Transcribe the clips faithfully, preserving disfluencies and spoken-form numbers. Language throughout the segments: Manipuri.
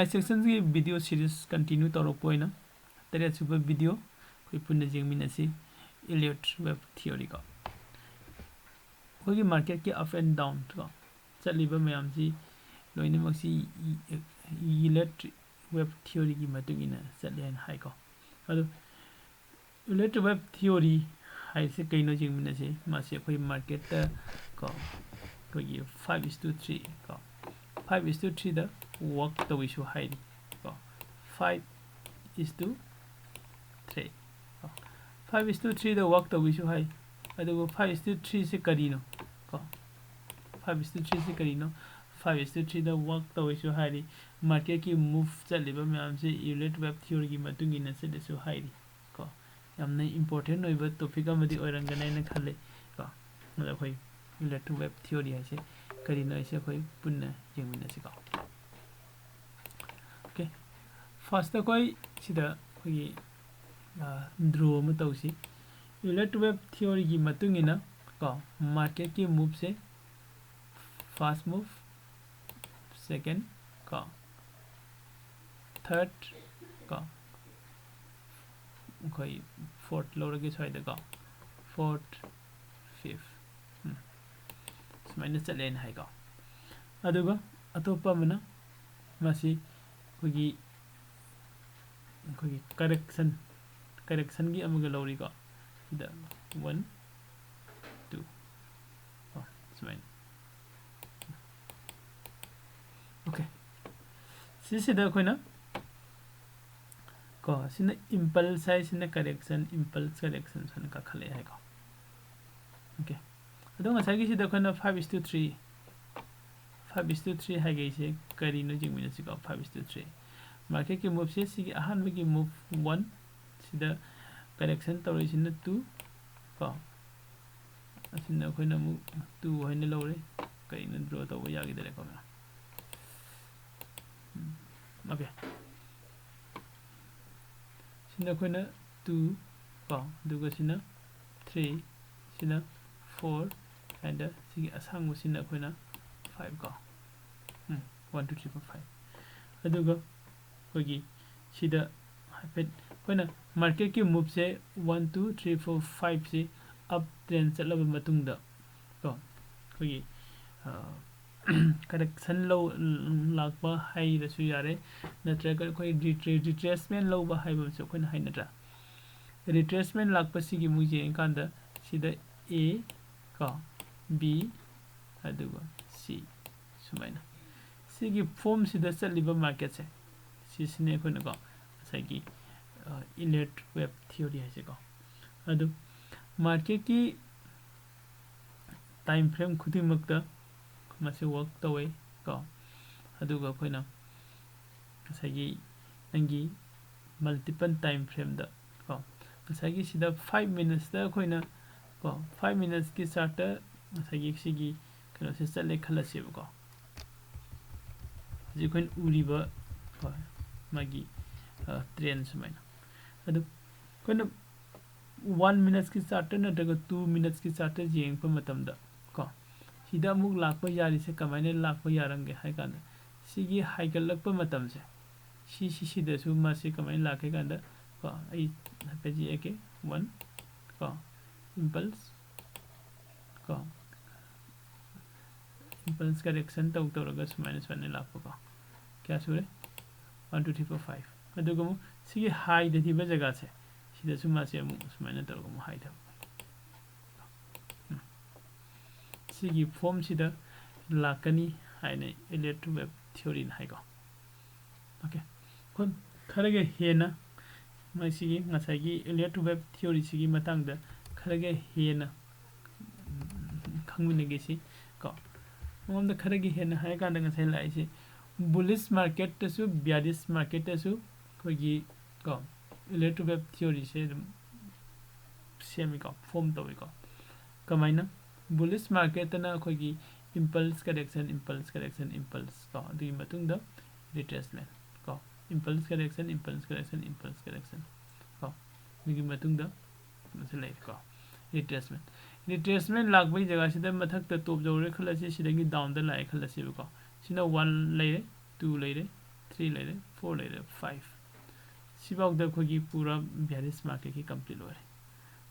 Dissectionꯒꯤ video series continue ꯇꯧꯔꯛꯄ ꯑꯣꯏꯅ ꯇꯔꯦꯠꯁꯨꯕ video ꯑꯩꯈꯣꯏ ꯄꯨꯟꯅ ꯌꯦꯡꯃꯤꯟꯅꯁꯤ, Elliott Wave Theory ꯀꯣ꯫ ꯑꯩꯈꯣꯏꯒꯤ marketꯀꯤ up and down ꯀꯣ, ꯆꯠꯂꯤꯕ ꯃꯌꯥꯝꯁꯤ ꯂꯣꯏꯅꯃꯛꯁꯤ Elliott Wave Theoryꯒꯤ ꯃꯇꯨꯡ ꯏꯟꯅ ꯆꯠꯂꯦ ꯍꯥꯏꯅ ꯍꯥꯏꯀꯣ꯫ ꯑꯗꯨ Elliott Wave Theory ꯍꯥꯏꯁꯦ ꯀꯩꯅꯣ ꯌꯦꯡꯃꯤꯟꯅꯁꯤ꯫ ꯃꯥꯁꯤ ꯑꯩꯈꯣꯏ marketꯇ ꯀꯣ, ꯑꯩꯈꯣꯏꯒꯤ five is to three ꯀꯣ, five is to threeꯗ work ꯇꯧꯏꯁꯨ ꯍꯥꯏꯔꯤ ꯀꯣ, five is to three ꯀꯣ, five is to threeꯗ work ꯇꯧꯏꯁꯨ ꯍꯥꯏ꯫ ꯑꯗꯨꯕꯨ five is to threeꯁꯦ ꯀꯔꯤꯅꯣ ꯀꯣ? Five is to threeꯁꯦ ꯀꯔꯤꯅꯣ? Five is to threeꯗ work ꯇꯧꯏꯁꯨ ꯍꯥꯏꯔꯤ꯫ Marketꯀꯤ move ꯆꯠꯂꯤꯕ ꯃꯌꯥꯝꯁꯦ Elliott Wave Theoryꯒꯤ ꯃꯇꯨꯡ ꯏꯟꯅ ꯆꯠꯂꯤꯁꯨ ꯍꯥꯏꯔꯤ ꯀꯣ꯫ ꯌꯥꯝꯅ important ꯑꯣꯏꯕ topic ꯑꯃꯗꯤ ꯑꯣꯏꯔꯝꯒꯅꯤ ꯍꯥꯏꯅ ꯈꯜꯂꯤ ꯀꯣ꯫ ꯑꯗꯣ ꯑꯩꯈꯣꯏ Elliott Wave Theory ꯍꯥꯏꯁꯦ ꯀꯔꯤꯅꯣ ꯍꯥꯏꯁꯦ ꯑꯩꯈꯣꯏ ꯄꯨꯟꯅ ꯌꯦꯡꯃꯤꯟꯅꯁꯤ ꯀꯣ꯫ Okay, first ꯑꯩꯈꯣꯏ ꯁꯤꯗ ꯑꯩꯈꯣꯏꯒꯤ draw ꯑꯃ ꯇꯧꯁꯤ꯫ Elliott Wave Theoryꯒꯤ ꯃꯇꯨꯡ ꯏꯟꯅ ꯀꯣ, marketꯀꯤ moveꯁꯦ first move, second ꯀꯣ, third ꯀꯣ, ꯑꯩꯈꯣꯏ fourth ꯂꯧꯔꯒꯦ ꯁ꯭ꯋꯥꯏꯗꯀꯣ, fourth, fifth, ꯎꯝ, ꯁꯨꯃꯥꯏꯅ ꯆꯠꯂꯦꯅ ꯍꯥꯏꯀꯣ꯫ ꯑꯗꯨꯒ ꯑꯇꯣꯞꯄ ꯑꯃꯅ ꯃꯁꯤ ꯑꯩꯈꯣꯏꯒꯤ, ꯑꯩꯈꯣꯏꯒꯤ correction, correctionꯒꯤ ꯑꯃꯒ ꯂꯧꯔꯤꯀꯣ꯫ ꯁꯤꯗ one, two ꯀꯣ, ꯁꯨꯃꯥꯏꯅ꯫ Okay, ꯁꯤꯁꯤꯗ ꯑꯩꯈꯣꯏꯅ ꯀꯣ, ꯁꯤꯅ impulse ꯍꯥꯏ, ꯁꯤꯅ correction, impulse correction ꯁꯨꯃꯥꯏꯅ ꯀꯥꯈꯠꯂꯛꯑꯦ ꯍꯥꯏꯀꯣ꯫ Okay, ꯑꯗꯣ ꯉꯁꯥꯏꯒꯤꯁꯤꯗ ꯑꯩꯈꯣꯏꯅ five is to three, five is to three ꯍꯥꯏꯒꯩꯁꯦ ꯀꯔꯤꯅꯣ ꯌꯦꯡꯃꯤꯟꯅꯁꯤꯀꯣ꯫ Five is to three marketꯀꯤ moveꯁꯦ ꯁꯤꯒꯤ ꯑꯍꯥꯟꯕꯒꯤ move one ꯁꯤꯗ correction ꯇꯧꯔꯛꯏꯁꯤꯅ two ꯀꯣ, ꯑꯁꯤꯅ ꯑꯩꯈꯣꯏꯅ ꯑꯃꯨꯛ two ꯍꯥꯏꯅ ꯂꯧꯔꯦ꯫ ꯀꯩꯅꯣ draw ꯇꯧꯕ ꯌꯥꯈꯤꯗꯔꯦꯀꯣ ꯃꯌꯥꯝ꯫ ꯎꯝ, okay, ꯁꯤꯅ ꯑꯩꯈꯣꯏꯅ two ꯀꯣ, ꯑꯗꯨꯒ ꯁꯤꯅ three, ꯁꯤꯅ four, and ꯁꯤꯒꯤ ꯑꯁꯥꯡꯕꯁꯤꯅ ꯑꯩꯈꯣꯏꯅ five ꯀꯣ꯫ ꯎꯝ, one, two, three, four, five꯫ ꯑꯗꯨꯒ ꯑꯩꯈꯣꯏꯒꯤ ꯁꯤꯗ ꯍꯥꯏꯐꯦꯠ ꯑꯩꯈꯣꯏꯅ marketꯀꯤ moveꯁꯦ one two three four fiveꯁꯤ up trend ꯆꯠꯂꯕ ꯃꯇꯨꯡꯗ ꯀꯣ ꯑꯩꯈꯣꯏꯒꯤ correction ꯂꯧ ꯂꯥꯛꯄ ꯍꯥꯏꯔꯁꯨ ꯌꯥꯔꯦ, ꯅꯠꯇ꯭ꯔꯒ ꯑꯩꯈꯣꯏ retracement ꯂꯧꯕ ꯍꯥꯏꯕ ꯑꯃꯁꯨ ꯑꯩꯈꯣꯏꯅ ꯍꯥꯏꯅꯗ꯭ꯔꯥ? Retracement ꯂꯥꯛꯄꯁꯤꯒꯤ ꯑꯃꯨꯛ ꯌꯦꯡꯉꯀꯥꯟꯗ ꯁꯤꯗ A ꯀꯣ B ꯑꯗꯨꯒ C ꯁꯨꯃꯥꯏꯅ ꯁꯤꯒꯤ formꯁꯤꯗ ꯆꯠꯂꯤꯕ marketꯁꯦ ꯁꯤꯁꯤꯅꯦ ꯑꯩꯈꯣꯏꯅꯀꯣ ꯉꯁꯥꯏꯒꯤ Elliott wave theory ꯍꯥꯏꯁꯦꯀꯣ꯫ ꯑꯗꯨ marketꯀꯤ time frame ꯈꯨꯗꯤꯡꯃꯛꯇ ꯃꯁꯤ work ꯇꯧꯋꯦ ꯀꯣ꯫ ꯑꯗꯨꯒ ꯑꯩꯈꯣꯏꯅ ꯉꯁꯥꯏꯒꯤ ꯅꯪꯒꯤ multiple time frameꯗ ꯀꯣ ꯉꯁꯥꯏꯒꯤ ꯁꯤꯗ five minutesꯇ ꯑꯩꯈꯣꯏꯅ ꯀꯣ five minutesꯀꯤ chartꯇ ꯉꯁꯥꯏꯒꯤ ꯁꯤꯒꯤ ꯀꯩꯅꯣꯁꯦ ꯆꯠꯂꯦ ꯈꯜꯂꯁꯦꯕꯀꯣ꯫ ꯍꯧꯖꯤꯛ ꯑꯩꯈꯣꯏꯅ ꯎꯔꯤꯕ ꯀꯣ ꯃꯥꯒꯤ trend ꯁꯨꯃꯥꯏꯅ꯫ ꯑꯗꯨ ꯑꯩꯈꯣꯏꯅ one minutesꯀꯤ chartꯇ ꯅꯠꯇ꯭ꯔꯒ two minutesꯀꯤ chartꯇ ꯌꯦꯡꯉꯛꯄ ꯃꯇꯝꯗ ꯀꯣ ꯁꯤꯗ ꯑꯃꯨꯛ ꯂꯥꯛꯄ ꯌꯥꯔꯤꯁꯦ ꯀꯃꯥꯏꯅ ꯂꯥꯛꯄ ꯌꯥꯔꯝꯒꯦ ꯍꯥꯏ ꯀꯥꯟꯗ ꯁꯤꯒꯤ ꯍꯥꯏꯒꯠꯂꯛꯄ ꯃꯇꯝꯁꯦ ꯁꯤ ꯁꯤꯁꯤꯗꯁꯨ ꯃꯥꯁꯤ ꯀꯃꯥꯏꯅ ꯂꯥꯛꯀꯦ ꯀꯥꯟꯗ ꯀꯣ ꯑꯩ ꯍꯥꯏꯐꯦꯠ ꯌꯦꯛꯑꯒꯦ꯫ One ꯀꯣ impulse ꯀꯣ impulse correction ꯇꯧ ꯇꯧꯔꯒ ꯁꯨꯃꯥꯏꯅ ꯁꯨꯃꯥꯏꯅ ꯂꯥꯛꯄꯀꯣ꯫ ꯀꯌꯥ ꯁꯨꯔꯦ? One two three four five꯫ ꯑꯗꯨꯒ ꯑꯃꯨꯛ ꯁꯤꯒꯤ highꯗ ꯊꯤꯕ ꯖꯒꯥꯁꯦ ꯁꯤꯗꯁꯨ ꯃꯥꯁꯦ ꯑꯃꯨꯛ ꯁꯨꯃꯥꯏꯅ ꯇꯧꯔꯒ ꯑꯃꯨꯛ high ꯊꯝꯕ꯫ ꯁꯤꯒꯤ formꯁꯤꯗ ꯂꯥꯛꯀꯅꯤ ꯍꯥꯏꯅ Elliott wave theoryꯅ ꯍꯥꯏꯀꯣ꯫ Okay, ꯑꯩꯈꯣꯏ ꯈꯔꯒ ꯍꯦꯟꯅ ꯃꯁꯤꯒꯤ ꯉꯁꯥꯏꯒꯤ Elliott wave theoryꯁꯤꯒꯤ ꯃꯇꯥꯡꯗ ꯈꯔꯒ ꯍꯦꯟꯅ ꯈꯪꯃꯤꯟꯅꯒꯦꯁꯤ ꯀꯣ꯫ ꯃꯉꯣꯟꯗ ꯈꯔꯒ ꯍꯦꯟꯅ ꯍꯥꯏꯔꯀꯥꯟꯗ ꯉꯁꯥꯏ ꯂꯥꯛꯏꯁꯤ bullish marketꯇꯁꯨ bearish marketꯇꯁꯨ ꯑꯩꯈꯣꯏꯒꯤ ꯀꯣ Elliott wave theoryꯁꯦ ꯑꯗꯨꯝ ꯁꯦꯝꯃꯤꯀꯣ, form ꯇꯧꯏꯀꯣ꯫ ꯀꯃꯥꯏꯅ? Bullish marketꯇꯅ ꯑꯩꯈꯣꯏꯒꯤ impulse correction, impulse correction, impulse ꯀꯣ, ꯑꯗꯨꯒꯤ ꯃꯇꯨꯡꯗ retracement ꯀꯣ, impulse correction, impulse correction, impulse correction ꯀꯣ, ꯑꯗꯨꯒꯤ ꯃꯇꯨꯡꯗ ꯃꯁꯤ ꯂꯩꯔꯦꯀꯣ retracement꯫ Retracement ꯂꯥꯛꯄꯒꯤ ꯖꯒꯥꯁꯤꯗ ꯃꯊꯛꯇ top ꯌꯧꯔꯦ ꯈꯜꯂꯁꯤ, ꯁꯤꯗꯒꯤ downꯗ ꯂꯥꯛꯑꯦ ꯈꯜꯂꯁꯦꯕꯀꯣ꯫ ꯁꯤꯅ one ꯂꯩꯔꯦ, two ꯂꯩꯔꯦ, ꯊ꯭ꯔꯤ ꯂꯩꯔꯦ, ꯐꯣꯔ ꯂꯩꯔꯦ, ꯐꯥꯏꯚ꯫ ꯁꯤꯐꯥꯎꯗ ꯑꯩꯈꯣꯏꯒꯤ ꯄꯨꯔꯥ bearish marketꯀꯤ complete ꯑꯣꯏꯔꯦ꯫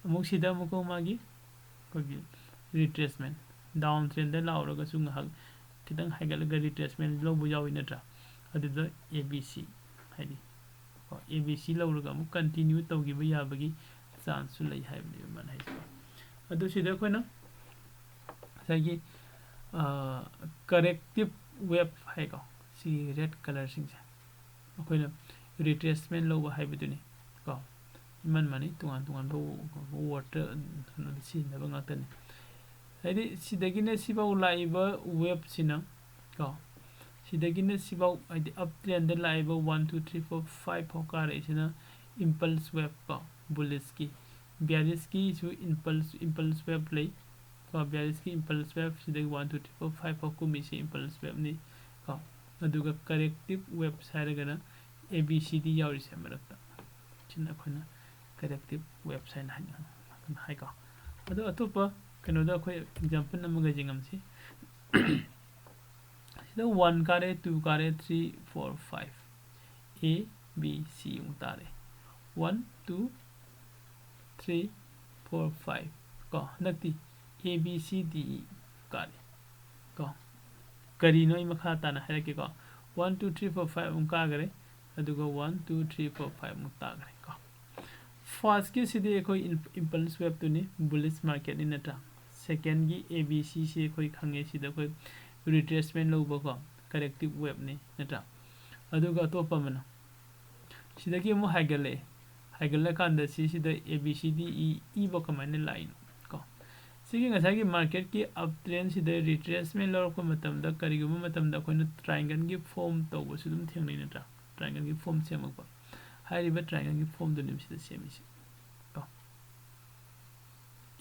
ꯑꯃꯨꯛ ꯁꯤꯗ ꯑꯃꯨꯛꯀ ꯃꯥꯒꯤ ꯑꯩꯈꯣꯏꯒꯤ retracement, down trendꯗ ꯂꯥꯎꯔꯒꯁꯨ ꯉꯥꯏꯍꯥꯛ ꯈꯤꯇꯪ ꯍꯥꯏꯒꯠꯂꯒ retracement ꯂꯧꯕ ꯌꯥꯎꯏ ꯅꯠꯇ꯭ꯔꯥ? ꯑꯗꯨꯗ A B C ꯍꯥꯏꯗꯤ, ꯀꯣ, A B C ꯂꯧꯔꯒ ꯑꯃꯨꯛ continue ꯇꯧꯈꯤꯕ ꯌꯥꯕꯒꯤ chanceꯁꯨ ꯂꯩ ꯍꯥꯏꯕꯅꯦꯕ ꯃꯥꯅ ꯍꯥꯏꯁꯦ꯫ ꯑꯗꯨ ꯁꯤꯗ ꯑꯩꯈꯣꯏꯅ ꯉꯁꯥꯏꯒꯤ, ꯑ, corrective wave ꯍꯥꯏꯀꯣ, ꯁꯤꯒꯤ red colourꯁꯤꯡꯁꯦ ꯑꯩꯈꯣꯏꯅ retracement ꯂꯧꯕ ꯍꯥꯏꯕꯗꯨꯅꯤ ꯀꯣ꯫ ꯏꯃꯟ ꯃꯥꯟꯅꯩ, ꯇꯣꯉꯥꯟ ꯇꯣꯉꯥꯟꯕ wordꯇ ꯁꯤꯖꯤꯟꯅꯕ ꯉꯥꯛꯇꯅꯤ꯫ ꯍꯥꯏꯗꯤ ꯁꯤꯗꯒꯤꯅ ꯁꯤꯐꯥꯎ ꯂꯥꯛꯏꯕ waveꯁꯤꯅ ꯀꯣ, ꯁꯤꯗꯒꯤꯅ ꯁꯤꯐꯥꯎ ꯍꯥꯏꯗꯤ up trendꯗ ꯂꯥꯛꯏꯕ one, two, three, four, five ꯐꯥꯎ ꯀꯥꯔꯛꯏꯁꯤꯅ impulse wave ꯀꯣ, bullishꯀꯤ, bearishꯀꯤꯁꯨ impulse, impulse wave ꯂꯩ ꯀꯣ, bearishꯀꯤ impulse wave ꯁꯤꯗꯒꯤ one, two, three, four, five ꯐꯥꯎ ꯀꯨꯝꯃꯤꯁꯤ impulse waveꯅꯤ ꯀꯣ꯫ ꯑꯗꯨꯒ corrective waves ꯍꯥꯏꯔꯒꯅ A B C D ꯌꯥꯎꯔꯤꯁꯦ ꯃꯔꯛꯇ, ꯁꯤꯅ ꯑꯩꯈꯣꯏꯅ corrective waves ꯍꯥꯏꯅ ꯍꯥꯏ-, ꯍꯥꯏꯀꯣ꯫ ꯑꯗꯣ ꯑꯇꯣꯞꯄ ꯀꯩꯅꯣꯗ ꯑꯩꯈꯣꯏ example ꯑꯃꯒ ꯌꯦꯡꯉꯝꯁꯤ꯫ ꯁꯤꯗ one ꯀꯥꯔꯦ, two ꯀꯥꯔꯦ, three, four, five, A, B, C ꯑꯃꯨꯛ ꯇꯥꯔꯦ꯫ One, two, three, four, five ꯀꯣ꯫ ꯍꯟꯗꯛꯇꯤ A, B, C, D, E ꯀꯥꯔꯦ ꯀꯣ꯫ ꯀꯔꯤꯅꯣ ꯑꯩ ꯃꯈꯥ ꯇꯥꯅ ꯍꯥꯏꯔꯛꯀꯦꯀꯣ꯫ One, two, three, four, five ꯑꯃꯨꯛ ꯀꯥꯈꯔꯦ꯫ ꯑꯗꯨꯒ one, two, three, four, five ꯑꯃꯨꯛ ꯇꯥꯈ꯭ꯔꯦ ꯀꯣ꯫ Firstꯀꯤꯁꯤꯗꯤ ꯑꯩꯈꯣꯏ imp-, impulse waveꯇꯨꯅꯤ, bullish marketꯅꯤ ꯅꯠꯇ꯭ꯔꯥ? Secondꯒꯤ A B Cꯁꯤ ꯑꯩꯈꯣꯏ ꯈꯪꯉꯦ, ꯁꯤꯗ ꯑꯩꯈꯣꯏ retracement ꯂꯧꯕꯀꯣ, corrective waveꯅꯤ ꯅꯠꯇ꯭ꯔꯥ? ꯑꯗꯨꯒ ꯑꯇꯣꯞꯄ ꯑꯃꯅ ꯁꯤꯗꯒꯤ ꯑꯃꯨꯛ ꯍꯥꯏꯒꯠꯂꯛꯑꯦ꯫ ꯍꯥꯏꯒꯠꯂꯀꯥꯟꯗ ꯁꯤꯁꯤꯗ A B C D E, E ꯐꯥꯎ ꯀꯃꯥꯏꯅ ꯂꯥꯛꯏꯅꯣ ꯀꯣ? ꯁꯤꯒꯤ ꯉꯁꯥꯏꯒꯤ marketꯀꯤ up trendꯁꯤꯗ retracement ꯂꯧꯔꯛꯄ ꯃꯇꯝꯗ, ꯀꯔꯤꯒꯨꯝꯕ ꯃꯇꯝꯗ ꯑꯩꯈꯣꯏꯅ triangleꯒꯤ form ꯇꯧꯕꯁꯨ ꯑꯗꯨꯝ ꯊꯦꯡꯅꯩ ꯅꯠꯇ꯭ꯔꯥ? Triangleꯒꯤ form ꯁꯦꯝꯃꯛꯄ꯫ ꯍꯥꯏꯔꯤꯕ triangleꯒꯤ formꯗꯨꯅꯦꯕ ꯁꯤꯗ ꯁꯦꯝꯃꯤꯁꯦ ꯀꯣ꯫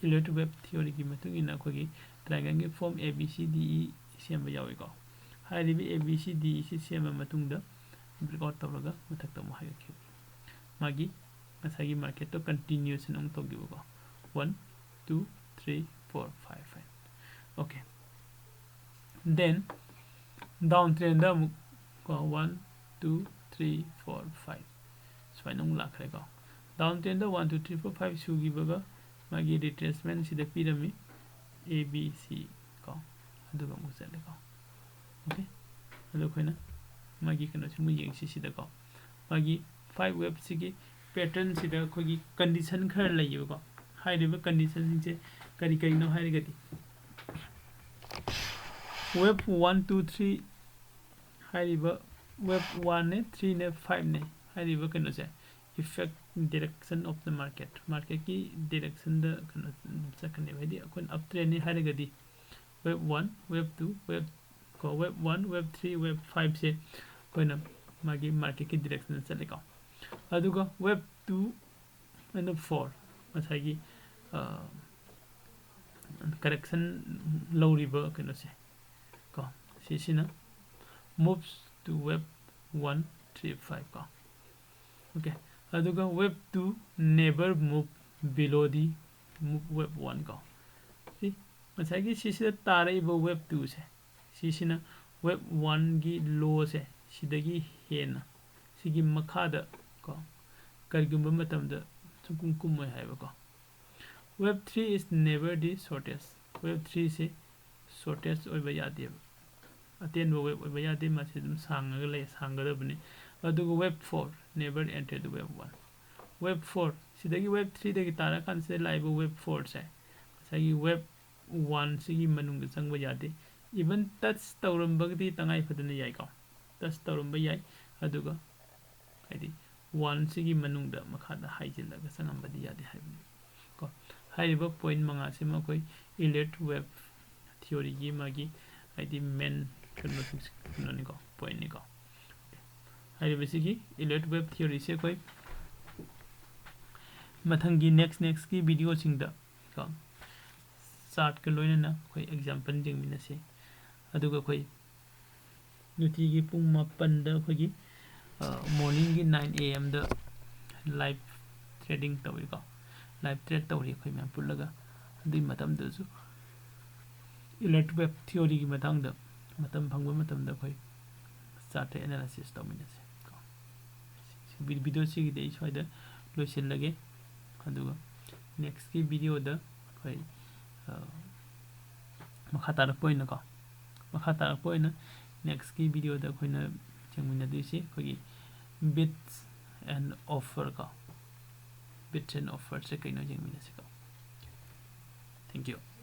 Elliott wave theoryꯒꯤ ꯃꯇꯨꯡ ꯏꯟꯅ ꯑꯩꯈꯣꯏꯒꯤ triangleꯒꯤ form A B C D E ꯁꯦꯝꯕ ꯌꯥꯎꯏꯀꯣ꯫ ꯍꯥꯏꯔꯤꯕ A B C D E ꯁꯤ ꯁꯦꯝꯃ ꯃꯇꯨꯡꯗ breakout ꯇꯧꯔꯒ ꯃꯊꯛꯇ ꯑꯃꯨꯛ ꯍꯥꯏꯒꯠꯈꯤꯕ꯫ ꯃꯥꯒꯤ ꯉꯁꯥꯏꯒꯤ marketꯇꯣ continuation ꯑꯃꯨꯛ ꯇꯧꯈꯤꯕꯀꯣ꯫ One, two, three, four, five ꯍꯥꯏꯅ꯫ Okay꯫ Then down trendꯗ ꯑꯃꯨꯛ ꯀꯣ, one, two, three, four, five ꯁꯨꯃꯥꯏꯅ ꯑꯃꯨꯛ ꯂꯥꯛꯈ꯭ꯔꯦꯀꯣ꯫ Downtrend ꯗ one, two, three, four, five ꯁꯨꯈꯤꯕꯒ ꯃꯥꯒꯤ retracement ꯁꯤꯗ ꯄꯤꯔꯝꯃꯤ, A B C ꯀꯣ꯫ ꯑꯗꯨꯒ ꯑꯃꯨꯛ ꯆꯠꯂꯦꯀꯣ꯫ Okay, ꯑꯗꯣ ꯑꯩꯈꯣꯏꯅ ꯃꯥꯒꯤ ꯀꯩꯅꯣꯁꯤ ꯑꯃꯨꯛ ꯌꯦꯡꯁꯤ ꯁꯤꯗꯀꯣ꯫ ꯃꯥꯒꯤ five wave ꯁꯤꯒꯤ pattern ꯁꯤꯗ ꯑꯩꯈꯣꯏꯒꯤ condition ꯈꯔ ꯂꯩꯌꯦꯕꯀꯣ꯫ ꯍꯥꯏꯔꯤꯕ condition ꯁꯤꯡꯁꯦ ꯀꯔꯤ ꯀꯔꯤꯅꯣ ꯍꯥꯏꯔꯒꯗꯤ, wave one, two, three ꯍꯥꯏꯔꯤꯕ wave one ꯅꯦ, three ꯅꯦ, five ꯅꯦ ꯍꯥꯏꯔꯤꯕ ꯀꯩꯅꯣꯁꯦ, effect direction of the market, market ꯀꯤ direction ꯗ ꯀꯩꯅꯣ ꯆꯠꯀꯅꯦꯕ꯫ ꯍꯥꯏꯗꯤ ꯑꯩꯈꯣꯏꯅ uptrend ꯅꯤ ꯍꯥꯏꯔꯒꯗꯤ wave one, wave two, wave ꯀꯣ, wave one, wave three, wave five ꯁꯦ ꯑꯩꯈꯣꯏꯅ ꯃꯥꯒꯤ market ꯀꯤ direction ꯗ ꯆꯠꯂꯦꯀꯣ꯫ ꯑꯗꯨꯒ wave two and four, ꯉꯁꯥꯏꯒꯤ correction ꯂꯧꯔꯤꯕ ꯀꯩꯅꯣꯁꯦ ꯀꯣ, ꯁꯤꯁꯤꯅ moves to wave one, three, five ꯀꯣ꯫ Okay, ꯑꯗꯨꯒ wave two never move below the move wave one ꯀꯣ꯫ ꯁꯤ ꯉꯁꯥꯏꯒꯤ ꯁꯤꯁꯤꯗ ꯇꯥꯔꯛꯏꯕ wave two ꯁꯦ, ꯁꯤꯁꯤꯅ wave one ꯒꯤ low ꯁꯦ ꯁꯤꯗꯒꯤ ꯍꯦꯟꯅ, ꯁꯤꯒꯤ ꯃꯈꯥꯗ ꯀꯣ, ꯀꯔꯤꯒꯨꯝꯕ ꯃꯇꯝꯗ ꯁꯨꯡꯀꯨꯝ ꯀꯨꯝꯃꯣꯏ ꯍꯥꯏꯕꯀꯣ꯫ Wave three is never the shortest. Wave three ꯁꯤ shortest ꯑꯣꯏꯕ ꯌꯥꯗꯦꯕ꯫ ꯑꯇꯦꯟꯕ wave ꯑꯣꯏꯕ ꯌꯥꯗꯦ, ꯃꯁꯤ ꯑꯗꯨꯝ ꯁꯥꯡꯉꯒ ꯂꯩ, ꯁꯥꯡꯒꯗꯕꯅꯤ꯫ ꯑꯗꯨꯒ wave four never enter the wave one. Wave four, ꯁꯤꯗꯒꯤ wave three ꯗꯒꯤ ꯇꯥꯔꯀꯥꯟꯁꯤꯗ ꯂꯥꯛꯏꯕ wave four ꯁꯦ ꯉꯁꯥꯏꯒꯤ wave one ꯁꯤꯒꯤ ꯃꯅꯨꯡꯗ ꯆꯪꯕ ꯌꯥꯗꯦ꯫ Even touch ꯇꯧꯔꯝꯕꯒꯗꯤ ꯇꯉꯥꯏ ꯐꯗꯅ ꯌꯥꯏꯀꯣ, touch ꯇꯧꯔꯝꯕ ꯌꯥꯏ꯫ ꯑꯗꯨꯒ ꯍꯥꯏꯗꯤ one ꯁꯤꯒꯤ ꯃꯅꯨꯡꯗ ꯃꯈꯥꯗ ꯍꯥꯏꯖꯤꯜꯂꯒ ꯆꯪꯉꯝꯕꯗꯤ ꯌꯥꯗꯦ ꯍꯥꯏꯕꯅꯤ ꯀꯣ꯫ ꯍꯥꯏꯔꯤꯕ point ꯃꯉꯥꯁꯤꯃ ꯑꯩꯈꯣꯏ elliott wave theory ꯒꯤ ꯃꯥꯒꯤ ꯍꯥꯏꯗꯤ main ꯀꯩꯅꯣ, ꯀꯩꯅꯣꯅꯤꯀꯣ, point ꯅꯤꯀꯣ꯫ ꯍꯥꯏꯔꯤꯕꯁꯤꯒꯤ elliott wave theory ꯁꯦ ꯑꯩꯈꯣꯏ ꯃꯊꯪꯒꯤ next next ꯀꯤ video ꯁꯤꯡꯗ ꯀꯣ, chart ꯀ ꯂꯣꯏꯅꯅ ꯑꯩꯈꯣꯏ example ꯌꯦꯡꯃꯤꯟꯅꯁꯤ꯫ ꯑꯗꯨꯒ ꯑꯩꯈꯣꯏ ꯅꯨꯡꯇꯤꯒꯤ ꯄꯨꯡ ꯃꯥꯄꯟꯗ ꯑꯩꯈꯣꯏꯒꯤ, ꯑ, morning ꯒꯤ nine A M the live trading ꯇꯧꯔꯤꯀꯣ, live trade ꯇꯧꯔꯤ ꯑꯩꯈꯣꯏ ꯃꯌꯥꯝ ꯄꯨꯜꯂꯒ꯫ ꯑꯗꯨꯒꯤ ꯃꯇꯝꯗꯁꯨ elliott wave theory ꯒꯤ ꯃꯇꯥꯡꯗ ꯃꯇꯝ ꯐꯪꯕ ꯃꯇꯝꯗ ꯑꯩꯈꯣꯏ ꯆꯥꯔꯠꯇ ꯑꯦꯅꯥꯂꯥꯏꯁꯤꯁ ꯇꯧꯃꯤꯟꯅꯁꯦ ꯀꯣ꯫ ꯚꯤꯗꯤꯑꯣꯁꯤꯒꯤꯗꯤ ꯑꯩ ꯁ꯭ꯋꯥꯏꯗ ꯂꯣꯏꯁꯤꯜꯂꯒꯦ꯫ ꯑꯗꯨꯒ ꯅꯦꯛꯁꯀꯤ ꯚꯤꯗꯤꯑꯣꯗ ꯑꯩꯈꯣꯏ ꯃꯈꯥ ꯇꯥꯔꯛꯄ ꯑꯣꯏꯅꯀꯣ, ꯃꯈꯥ ꯇꯥꯔꯛꯄ ꯑꯣꯏꯅ ꯅꯦꯛꯁꯀꯤ ꯚꯤꯗꯤꯑꯣꯗ ꯑꯩꯈꯣꯏꯅ ꯌꯦꯡꯃꯤꯟꯅꯗꯣꯏꯁꯤ ꯑꯩꯈꯣꯏꯒꯤ ꯕꯤꯠꯁ ꯑꯦꯟ ꯑꯣꯐꯔ ꯀꯣ꯫ ꯕꯤꯠꯁ ꯑꯦꯟ ꯑꯣꯐꯔꯁꯦ ꯀꯩꯅꯣ ꯌꯦꯡꯃꯤꯟꯅꯁꯤꯀꯣ꯫ Thank you.